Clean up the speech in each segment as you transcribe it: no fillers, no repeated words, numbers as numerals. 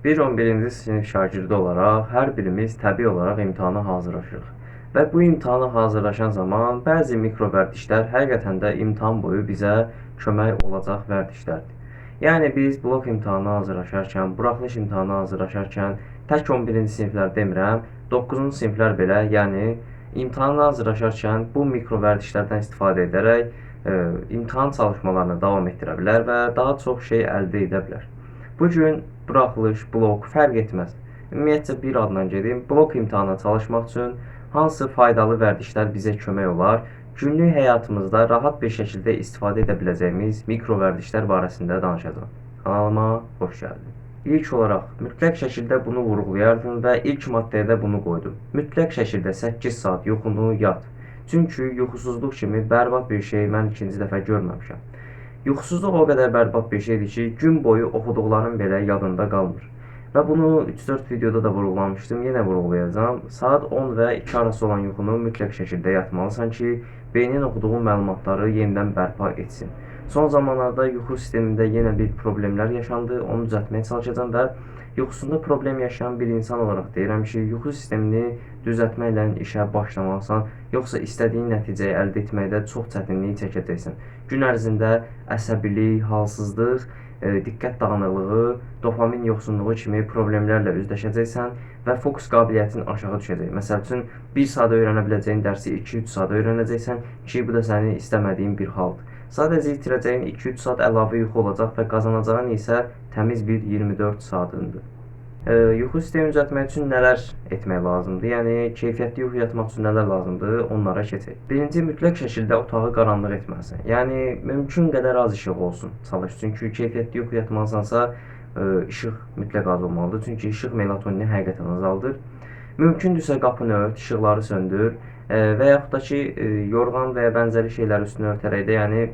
Bir 11-ci sinif şagirdi olaraq hər birimiz təbii olaraq imtahana hazırlaşırıq. Və bu imtahana hazırlaşan zaman bəzi mikro vərdişlər həqiqətən də imtahan boyu bizə kömək olacaq vərdişlərdir. Yəni biz blok imtahanına hazırlaşarkən, buraxılış imtahanına hazırlaşarkən, tək 11-ci siniflər demirəm, 9-cu siniflər belə, yəni imtahana hazırlaşarkən bu mikro vərdişlərdən istifadə edərək imtahan çalışmalarını davam etdirə bilər və daha çox şey əldə edə bilər. Bu gün buraxılış, blok fərq etməz. Ümumiyyətcə bir adla gedim, blok imtahanına çalışmaq üçün hansı faydalı vərdişlər bizə kömək olar, günlük həyatımızda rahat bir şəkildə istifadə edə biləcəyimiz mikro vərdişlər barəsində danışacağam. Kanalıma xoş gəldin. İlk olaraq mütləq şəkildə bunu vurğulayardım və ilk maddəyə də bunu qoydum. Mütləq şəkildə 8 saat yuxunu yat. Çünki yuxusuzluq kimi bərbad bir şey mən ikinci dəfə görməmişəm. Yuxusuzluq o qədər bərbad bir şeydir ki, gün boyu oxuduqların belə yadında qalmır. Və bunu 3-4 videoda da vurğulamışdım, yenə vurğulayacağam. Saat 10 və 2 arası olan yuxunu mütləq şəkildə yatmalısan ki, beynin oxuduğu məlumatları yenidən bərpa etsin. Son zamanlarda yuxu sistemində yenə bir problemlər yaşandı, onu düzəltməyə çalışacağam və yuxusunda problem yaşayan bir insan olaraq deyirəm ki, yuxu sistemini düzəltməklə işə başlamalısan, yoxsa istədiyin nəticəyi əldə etməkdə çox çətinlik çəkəcəksən. Gün ərzində əsəbilik, halsızlıq, diqqət dağınıqlığı, dopamin yoxsunluğu kimi problemlərlə üzləşəcəksən və fokus qabiliyyətin aşağı düşəcək. Məsəl üçün, 1 saat öyrənə biləcəyin dərsi 2-3 saat öyrənəcəksən ki, bu da sənin istəmədiyin bir haldır. Sadəcə itirəcəyin 2-3 saat əlavə yuxu olacaq və qazanacağın isə təmiz bir 24 saatındır. Yuxu sistemini düzəltmək üçün nələr etmək lazımdır? Yəni, keyfiyyətli yuxu yatmaq üçün nələr lazımdır? Onlara keçək. Birinci, mütləq şəkildə otağı qaranlıq etməlisən. Yəni, mümkün qədər az işıq olsun çalış. Çünki keyfiyyətli yuxu yatmalısansa, işıq mütləq az olmalıdır. Çünki işıq melatonini həqiqətən azaldır. Mümkündürsə qapını ört, işıqları söndür. Və yaxud da ki, yorğan və ya bənzəri şeyləri üstünə örtərək də, yəni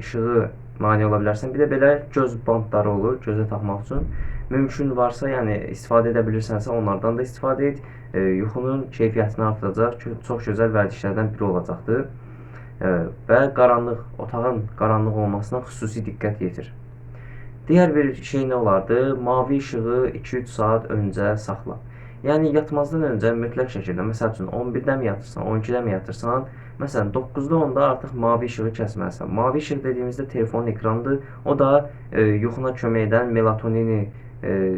işığı mane ola bilərsən. Bir də belə göz bandları olur gözə taxmaq üçün. Mümkün varsa, yəni istifadə edə bilirsənsə, onlardan da istifadə et. Yuxunun keyfiyyətini artıracaq, çox gözəl vərdişlərdən biri olacaqdır. Və qaranlıq, otağın qaranlıq olmasına xüsusi diqqət yetir. Digər bir şey nə olardı? Mavi işığı 2-3 saat öncə saxla. Yəni, yatmazdan öncə mütləq şəkildə, məsəl üçün, 11-də mi yatırsan, 12-də mi yatırsan, məsələn, 9-da 10-da artıq mavi işığı kəsməlisən. Mavi işıq dediyimizdə telefonun ekranıdır, o da yuxuna kömək edən melatonini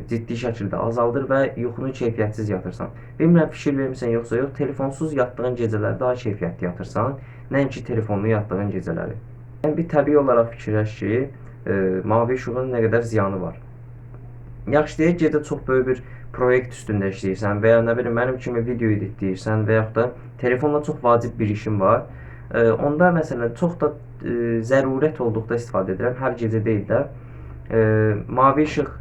ciddi şəkildə azaldır və yuxunu keyfiyyətsiz yatırsan. Bilmirəm, fikir vermirsən yoxsa yox, telefonsuz yatdığın gecələr daha keyfiyyətli yatırsan, nəinki telefonlu yatdığın gecələri. Yəni, bir təbii olaraq fikirləş ki, mavi işığın nə qədər ziyanı var. Yaxşı deyək, gecə çox böyük bir proyekt üstündə işləyirsən və ya nə bilim, mənim kimi video editləyirsən və yaxud da telefonla çox vacib bir işin var. Onda məsələn, çox da zərurət olduqda istifadə edirəm, hər gecə deyil də. Mavi işıq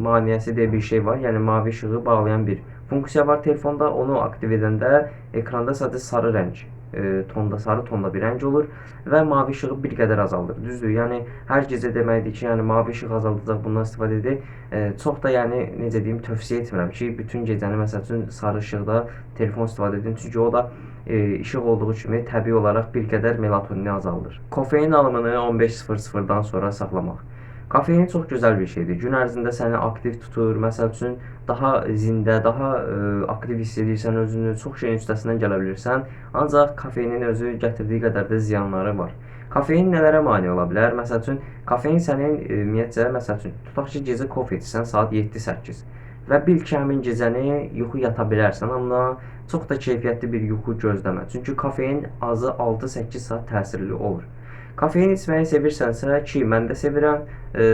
maneəsi deyə bir şey var, yəni mavi işığı bağlayan bir funksiya var telefonda. Onu aktiv edəndə ekranda sadəcə sarı rəng, tonda, sarı tonda bir rəng olur və mavi işığı bir qədər azaldır. Düzdür, yəni hər gecə deməkdir ki, yəni mavi işıq azaldacaq, bundan istifadə edək. Çox da, yəni necə deyim, tövsiyə etmirəm ki, bütün gecəni məsəl üçün sarı işıqda telefon istifadə edin. Çünki o da işıq olduğu kimi təbii olaraq bir qədər melatonini azaldır. Kofein alımını 15:00-dan sonra saxlamaq. Kofein çox gözəl bir şeydir. Gün ərzində səni aktiv tutur. Məsəl üçün, daha zində, daha aktiv hiss edirsən özünü, çox şeyin üstəsindən gələ bilirsən. Ancaq kofeinin özü gətirdiyi qədər də ziyanları var. Kofein nələrə mane ola bilər? Məsəl üçün, kofein sənin, ümumiyyətcə, məsəl üçün, tutaq ki, gecə kofe içirsən saat 7-8 və bil ki, həmin gecəni yuxu yata bilərsən, amma çox da keyfiyyətli bir yuxu gözləmə. Çünki kofein azı 6-8 saat təsirli olur. Kofein içməyi sevirsənsə, ki, mən də sevirəm,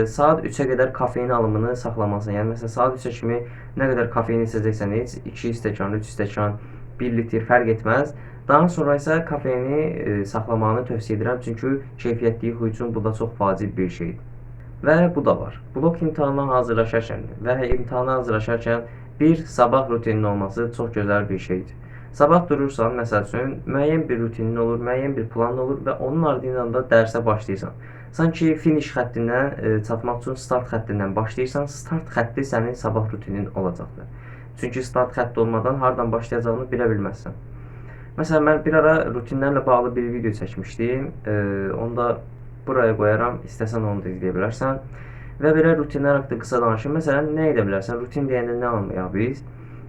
saat 3-ə qədər kofein alımını saxlamalısan. Yəni, məsələn, saat 3-ə kimi nə qədər kofein içəcəksən iç, 2 stəkan, 3 stəkan, 1 litr fərq etməz. Daha sonra isə kofeini saxlamağını tövsiyə edirəm, çünki keyfiyyətli yuxu üçün bu da çox vacib bir şeydir. Və bu da var. Blok imtahanına hazırlaşarkən və imtahana hazırlaşarkən bir sabah rutininin olması çox gözəl bir şeydir. Sabah durursan, məsəl üçün, müəyyən bir rutinin olur, müəyyən bir planın olur və onun ardından da dərsə başlayırsan. Sanki finish xəttindən çatmaq üçün start xəttindən başlayırsan, start xətti sənin sabah rutinin olacaqdır. Çünki start xətti olmadan hardan başlayacağını bilə bilməzsən. Məsələn, mən bir ara rutinlərlə bağlı bir video çəkmişdim. Onu da buraya qoyaram, istəsən onu da izləyə bilərsən. Və belə rutinlər haqqında qısa danışım. Məsələn, nə edə bilərsən? Rutin deyəndə nə anlayaq biz?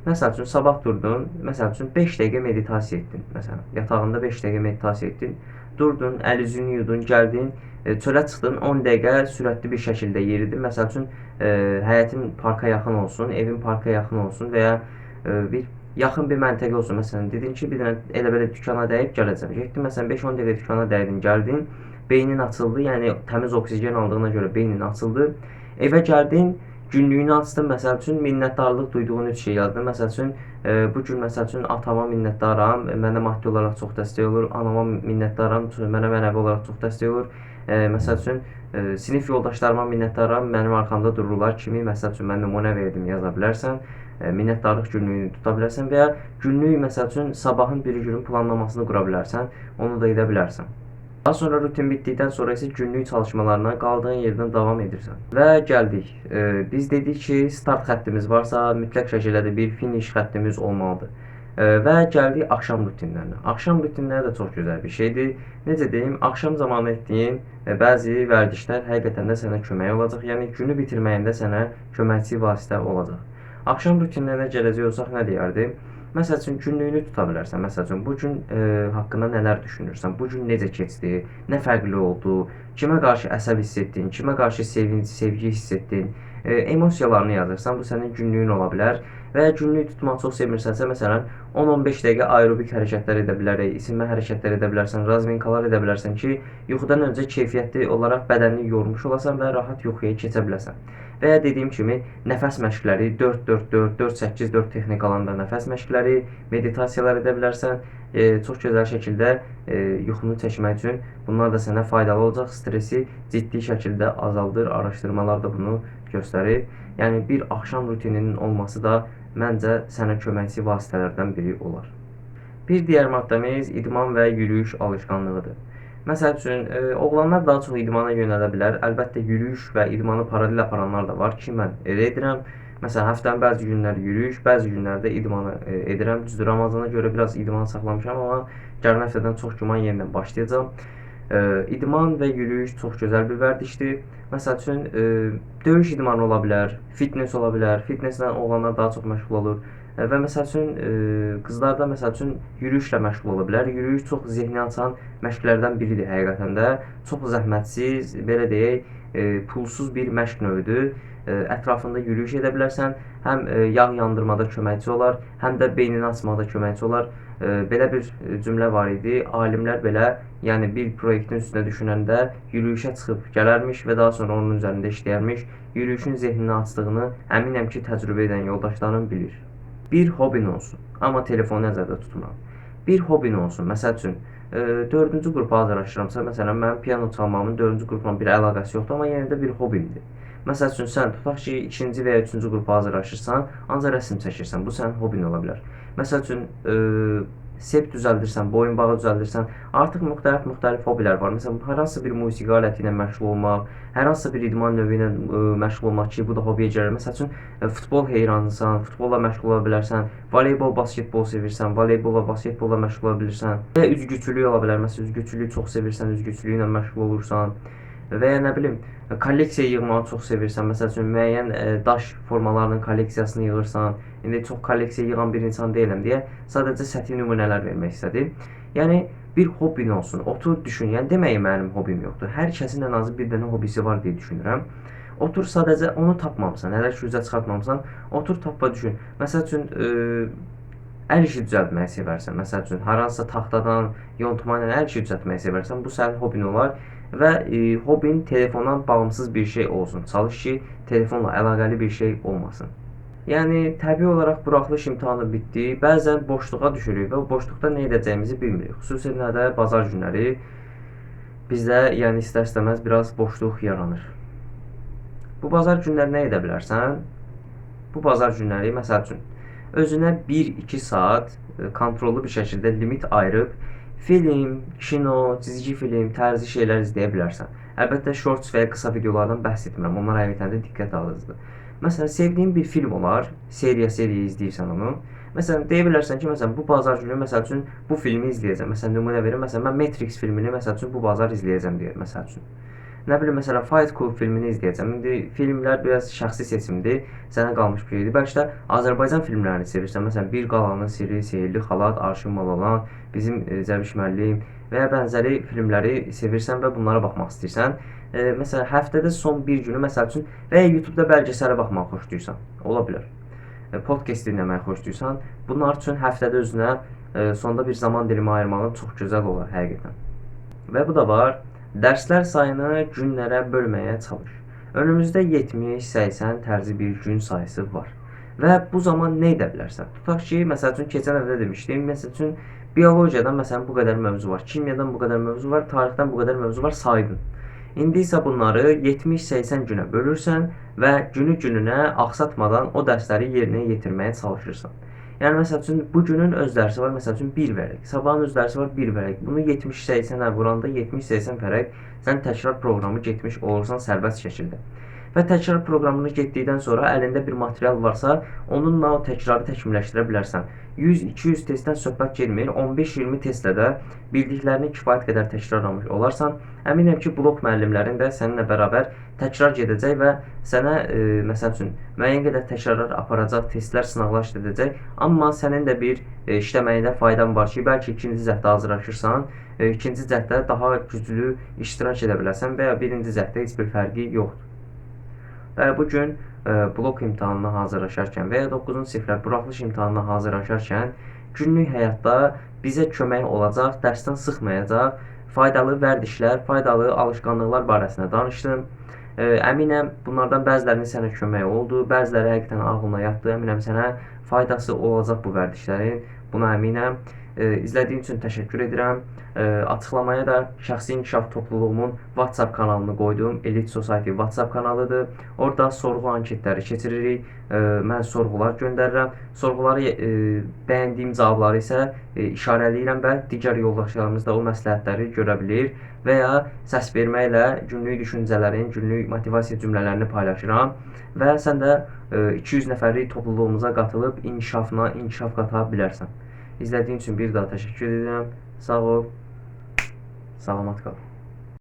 Məsəl üçün, sabah durdun, məsəl üçün 5 dəqiqə meditasiya etdin. Məsələn, yatağında 5 dəqiqə meditasiya etdin. Durdun, əl üzünü yudun, gəldin, çölə çıxdın, 10 dəqiqə sürətli bir şəkildə yeridin. Məsəl üçün, həyətin parka yaxın olsun, evin parka yaxın olsun və ya bir yaxın bir məntəqə olsun. Məsələn, dedin ki, bir dənə elə belə dükana dəyib gələcəm. Getdin, məsələn, 5-10 dəqiqə dükana dəydin, gəldin. Beynin açıldı, yəni təmiz oksigen aldığına görə beynin açıldı. Evə gəldin, günlüyünü açdın, məsəl üçün, minnətdarlıq duyduğun 3 şey yazdın. Məsəl üçün, bu gün məsəl üçün atama minnətdaram, mənə maddi olaraq çox dəstək olur, anama minnətdaram, mənə mənəvi olaraq çox dəstək olur. Məsəl üçün, sinif yoldaşlarıma minnətdaram, mənim arxamda dururlar kimi, məsəl üçün, mən nümunə verdim, yaza bilərsən. Minnətdarlıq günlüyünü tuta bilərsən və ya günlük, məsəl üçün, sabahın bir günün planlamasını qura bilərsən, onu da edə bilərsən. Daha sonra rutin bitdikdən sonra isə günlük çalışmalarına qaldığın yerdən davam edirsən. Və gəldik. Biz dedik ki, start xəttimiz varsa, mütləq şəkildə də bir finish xəttimiz olmalıdır. Və gəldik axşam rutinlərinə. Axşam rutinləri də çox gözəl bir şeydir. Necə deyim, axşam zamanı etdiyin bəzi vərdişlər həqiqətən də sənə kömək olacaq. Yəni, günü bitirməyində sənə köməkçi vasitə olacaq. Axşam rutinlərinə gələcək olsaq nə deyərdim? Məsəl üçün, günlüyünü tuta bilərsən. Məsəl üçün, bu gün haqqında nələr düşünürsən, bu gün necə keçdi, nə fərqli oldu, kimə qarşı əsəb hiss etdin, kimə qarşı sevinc, sevgi hiss etdin, emosiyalarını yazırsan, bu sənin günlüyün ola bilər. Və ya günlük tutmaq çox sevmirsənsə, məsələn, 10-15 dəqiqə aerobik hərəkətlər edə bilərik, isinmə hərəkətləri edə bilərsən, razminkalar edə bilərsən ki, yuxudan öncə keyfiyyətli olaraq bədənini yormuş olasan və rahat yuxuya keçə biləsən. Və ya dediyim kimi, nəfəs məşqləri, 4-4-4, 4-8-4 texnikalarında nəfəs məşqləri, meditasiyalar edə bilərsən. Çox gözəl şəkildə yuxunu çəkmək üçün bunlar da sənə faydalı olacaq. Stresi ciddi şəkildə azaldır. Araşdırmalar da bunu göstərir. Yəni, bir axşam rutininin olması da məncə sənə köməkçi vasitələrdən biri olar. Bir digər maddəmiz idman və yürüyüş alışqanlığıdır. Məsəl üçün, oğlanlar daha çox idmana yönələ bilər. Əlbəttə, yürüyüş və idmanı paralel aparanlar da var ki, mən elə edirəm. Məsələn, həftənin bəzi günləri yürüyüş, bəzi günlərdə idmanı edirəm. Düzdür, Ramazana görə biraz idmanı saxlamışam, amma gələn həftədən çox güman yenidən başlayacağam. İdman və yürüyüş çox gözəl bir vərdişdir. Məsəl üçün, döyüş idmanı ola bilər, fitness ola bilər. Fitnesslə oğlanlar daha çox məşğul olur. Və məsəl üçün, qızlar da məsəl üçün yürüyüşlə məşğul ola bilər. Yürüyüş çox zehni açan məşqlərdən biridir həqiqətən də. Çox zəhmətsiz, belə deyək, pulsuz bir məşq növüdür. Ətrafında yürüyüş edə bilərsən. Həm yağ yandırmada köməkçi olar, həm də beynini açmaqda köməkçi olar. Belə bir cümlə var idi. Alimlər belə, yəni bir proyektin üstünə düşünəndə yürüyüşə çıxıb gələrmiş və daha sonra onun üzərində işləyərmiş. Yürüyüşün zehnini açdığını əminəm ki, təcrübə edən yoldaşlarım bilir. Bir hobin olsun, amma telefonu nəzərdə tutmuram. Bir hobin olsun. Məsəl üçün, 4-cü qrupa hazırlaşıramsa, məsələn, mənim piano çalmamın 4-cü qrupla bir əlaqəsi yoxdur, amma yenə də bir hobimdir. Məsəl üçün, sən tutaq ki, 2-ci və ya 3-cü qrupa hazırlaşırsan, ancaq rəsm çəkirsən, bu sənin hobin ola bilər. Məsəl üçün, sep düzəldirsən, boyunbağı düzəldirsən, artıq müxtəlif hobilər var. Məsələn, hər hansısa bir musiqi aləti ilə məşğul olmaq, hər hansısa bir idman növü ilə məşğul olmaq ki, bu da hobiyə girər. Məsəl üçün, futbol heyranısan, futbolla məşğul ola bilərsən, voleybol, basketbol sevirsən, voleybolla, basketbolla məşğul ola bilirsən. Və ya üzgüçülük ola bilər. Məsələn, üzgüçülüyü çox sevirsən, üzgüçülüyü ilə məşğul olursan. Və ya nə bilim, kolleksiya yığmağı çox sevirsən. Məsəl üçün, müəyyən daş formalarının kolleksiyasını yığırsan. İndi çox kolleksiya yığan bir insan deyiləm deyə sadəcə səthi nümunələr vermək istədim. Yəni, bir hobin olsun. Otur, düşün. Yəni, deməyin mənim hobim yoxdur. Hər kəsin ən azı bir dənə hobisi var deyə düşünürəm. Otur, sadəcə onu tapmamısan, hələ ki, üzə çıxartmamısan. Otur, tap və düşün. Məsəl üçün, əl işi düzəltməyi sevərsən. Məsəl üçün, hər hansısa taxtadan, yontma ilə əl işi düzəltməyi sevərsən, bu sənin hobin olar. Və hobin telefondan bağımsız bir şey olsun. Çalış ki, telefonla əlaqəli bir şey olmasın. Yəni, təbii olaraq buraxılış imtahanı bitdi. Bəzən boşluğa düşürük və o boşluqda nə edəcəyimizi bilmirik. Xüsusilə də bazar günləri bizdə, yəni istər-istəməz biraz boşluq yaranır. Bu bazar günləri nə edə bilərsən? Bu bazar günləri, məsəl üçün, özünə 1-2 saat kontrollu bir şəkildə limit ayırıb film, kino, cizgi film, tərzi şeylər izləyə bilərsən. Əlbəttə, shorts və ya qısa videolardan bəhs etmirəm. Onlar həqiqətən də diqqət alıcıdır. Məsələn, sevdiyin bir film olar, seriya-seriya izləyirsən onu. Məsələn, deyə bilərsən ki, məsələn, bu bazar günü, məsəl üçün, bu filmi izləyəcəm. Məsələn, nümunə verim, məsələn, mən Matrix filmini, məsəl üçün, bu bazar izləyəcəm deyə, məsəl üçün. Nə bilim, məsələn, Fight Club filmini izləyəcəm. İndi filmlər biraz şəxsi seçimdir, sənə qalmış bir şeydir. Bəlkə də Azərbaycan filmlərini sevirsən. Məsələn, Bir Qalanın Sirri, Sehirli Xalat, Arşın Malalan, bizim Zəviş müəllim və ya bənzəri filmləri sevirsən və bunlara baxmaq istəyirsən. Məsələn, həftədə son bir günü, məsəl üçün, və ya YouTube-da bəlgəsələ baxmağı xoşlayırsan, ola bilər. Podcast dinləməyi xoşlayırsan. Bunlar üçün həftədə özünə sonda bir zaman dilimi ayırmağın çox gözəl olar həqiqətən. Və bu da var. Dərslər sayını günlərə bölməyə çalış. Önümüzdə 70-80 tərzi bir gün sayısı var. Və bu zaman nə edə bilərsən? Tutaq ki, məsəl üçün, keçən həftə demişdim, məsəl üçün, biologiyadan məsələn bu qədər mövzu var, kimyadan bu qədər mövzu var, tarixdən bu qədər mövzu var, saydın. İndi isə bunları 70-80 günə bölürsən və günü gününə axsatmadan o dərsləri yerinə yetirməyə çalışırsan. Yəni, məsəl üçün, bu günün öz dərsi var, məsəl üçün, 1 vərəq. Sabahın öz dərsi var, 1 vərəq. Bunu 70-80-ə vuranda 70-80 vərəq sən təkrar proqramı getmiş olursan sərbəst şəkildə. Və təkrar proqramını getdikdən sonra əlində bir material varsa, onunla o təkrarı təkmilləşdirə bilərsən. 100-200 testdən söhbət getmir, 15-20 testlə də bildiklərini kifayət qədər təkrarlamış olarsan. Əminəm ki, blok müəllimlərin də səninlə bərabər təkrar gedəcək və sənə, məsəl üçün, müəyyən qədər təkrarlar aparacaq, testlər, sınaqlar işlədəcək. Amma sənin də bir işləməyində faydan var ki, bəlkə ikinci cəhdə hazırlaşırsan, ikinci cəhdə daha güclü iştirak edə bilərsən və ya birinci cəhdə heç bir fərqi yoxdur. Və bu gün blok imtahanına hazırlaşarkən və ya 9-cu siniflər buraxılış imtahanına hazırlaşarkən günlük həyatda bizə kömək olacaq, dərsdən sıxmayacaq faydalı vərdişlər, faydalı alışqanlıqlar barəsində danışdım. Əminəm bunlardan bəzilərinin sənə kömək oldu, bəziləri həqiqətən ağlına yatdı. Əminəm sənə faydası olacaq bu vərdişlərin, buna əminəm. İzlədiyin üçün təşəkkür edirəm. Açıqlamaya da şəxsi inkişaf topluluğumun WhatsApp kanalını qoydum. Elite Society WhatsApp kanalıdır. Orada sorğu anketləri keçiririk. Mən sorğular göndərirəm. Sorğuları bəyəndiyim cavabları isə işarələyirəm və digər yoldaşlarımız da o məsləhətləri görə bilir və ya səs verməklə günlük düşüncələrin, günlük motivasiya cümlələrini paylaşıram və sən də 200 nəfərlik topluluğumuza qatılıb inkişafına inkişaf qata bilərsən. İzlədiyin üçün bir daha təşəkkür edirəm. Sağ ol. Salamat qal.